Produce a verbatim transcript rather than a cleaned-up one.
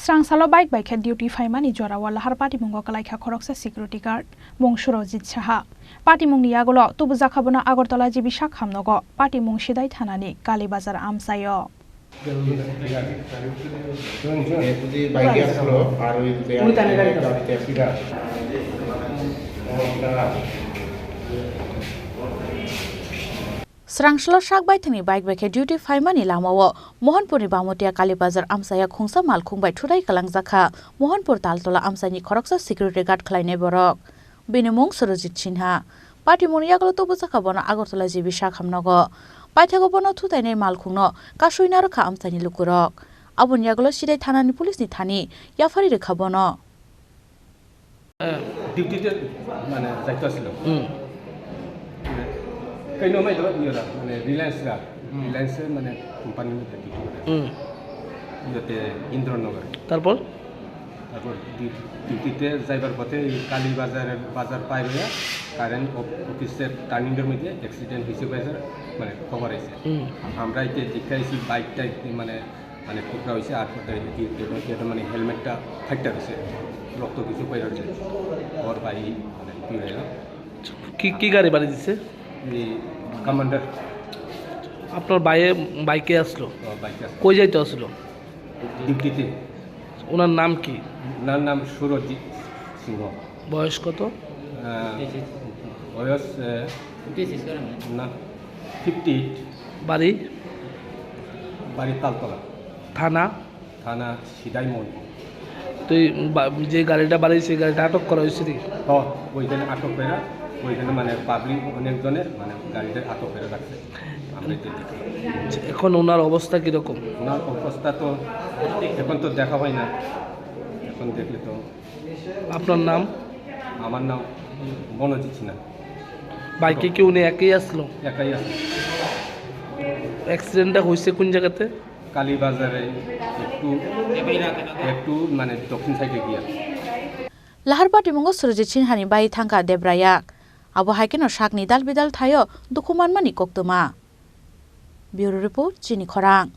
Srangsalo bike bai khe duty phaimani jorao Lahar patimungo kwlaikha khoroksa security guard, mung Surojit Saha. Patimungni yagulo tubujakha bono Agartala G B sak hamnogo patimung Sidai thanani Kalibazar amchaio. Srangsalo sak baithangni bike bai khe duty phaimani lamao Mohanpurni Bamotia Kalibazar amchaya khungsa malkhung bai thurai kwlangjakha Mohanpur Taltola amchaini khoroksa security guard khlainai borok. Bini mung Surojit Sinha. Patimungni yagulo tubujakha bono Agartala G B sak hamnogo. Paithago bono thutainai malkhungno kasui narwkha amchaini lukurok. Aboni yagulo Sidai thanani police ni thani yaphari rwkha bono. ডিউটিতে মানে যাইতে আসছিল। হুম। কেন মাই ধরো ইয়েরা, মানে রিলায়েন্সরা, হুম। রিলায়েন্সের মানে কোম্পানির মধ্যে ডিউটি করে। হুম। ইয়েতে ইন্দ্রনগর। তারপর? তারপর ডিউ-, ডিউটিতে যাইবার পথে এই কালীবাজারের, বাজার পার হইয়া কারেন্ট অফ-, অফিসের টার্নিংয়ের মধ্যে অ্যাক্সিডেন্ট হয়েছে কয়েছে, মানে খবর আছে। হুম। আমরা এতে দেখে আইছি বাইকটা একটি মানে মানে টুকরা হয়েছে, আর একটা কি, কি, কি, এটা মানে হেলমেটটা ফাইটটা গেছে, রক্ত কিছু বের হচ্ছে, ওর ভাই মানে কি হইল? কি, কি গাড়ি বাড়ি দিছে? এই কমান্ডার। আপনার ভাইয়ে বাইকে আসলো? ও, বাইকে আসলো। কই যাইতে আসলো? ডিউটিতে। ওনার নাম কি? ওনার নাম সুরজিৎ সিংহ। বয়স কত? আহ, বয়স, আহ, না, ফিফটি এইট। বাড়ি? বাড়ি তালতলা। থানা? থানা সিদাই মন। তো এই বা-, যে গাড়িটা বাড়ি, সেই গাড়িটা আটক করা হয়েছে নি? হ, ওইখানে আটক করে, ওইখানে মানে পাবলিক অনেকজনের মানে গাড়িটা আটক করে রাখছে। আমরা এটা দেখি। এখন ওনার অবস্থা কিরকম? ওনার অবস্থা তো এখন তো দেখা হয় না, এখন দেখলে তো। আপনার নাম? আমার নাম মনোজিৎ সিনহা। বাইকে কি উনি একাই আসলো? একাই আসলো। অ্যাক্সিডেন্টটা হয়েছে কোন জায়গাতে? কালীবাজারে একটু, একটু মানে দক্ষিণ সাইডে গিয়া। Lahar patimungo Surojit Sinhani bai thangkha Debrayak. Abo hai kheno sakni dal bidal thaio dukhu manmani koktwma. Bureau Report, Chini Khorang.